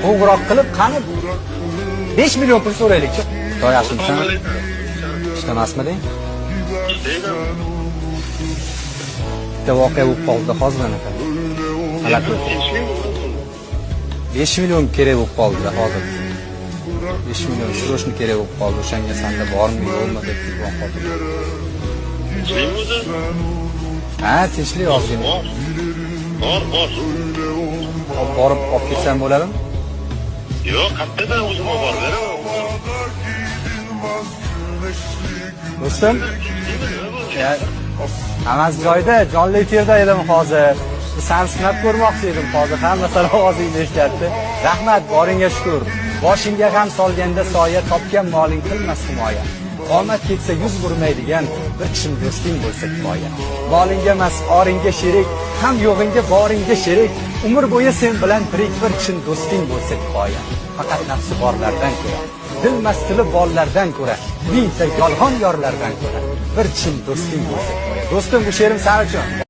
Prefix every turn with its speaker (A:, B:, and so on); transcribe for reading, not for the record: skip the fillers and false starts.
A: Qo'ng'iroq qilib, qani 5 million pul so'raylikchi. Xudo, yaxshimisan? Ishlamasmiding? Bitta voqea bo'lib qoldi hozir anaqa. G'alati. 5 million kerak bo'lib qoldi hozir. 5 million срочно kerak bo'lib qoldi. O'shanga senda bormi, yo'qmi deb telefon qildim.
B: Tinchlikmi o'zi?
A: Ha, tinchlik ozgina.
B: Bor. Bor, bor.
A: Olib borib olib ketsam bo'ladimi?
B: Yo'q, qayerdan o'zim olib borib beraman.
A: Do'stim, ya, hammasi joyida, jonli efirda edim hozir. San sinab ko'rmoqchi edim hozir. Hamma sani ovozingni eshityapti. Rahmat, boringga shukur. Boshingga g'am solganda soya, topgan moling qilmas himoya. Qomat ketsa yuz burmaydigan bir chin do'sting bo'lsa kifoya. Molingga emas, oringga sherik, ham yo'g'ingga boringga sherik. Umr bo'yi sen bilan tirik bir chin do'sting bo'lsa kifoya. Faqat nafsi borlardan ko'ra, dil mastili borlardan ko'ra, mingta yolg'on yorlardan ko'ra bir chin do'sting bo'lsa kifoya. Do'stim, bu she'rim san uchun.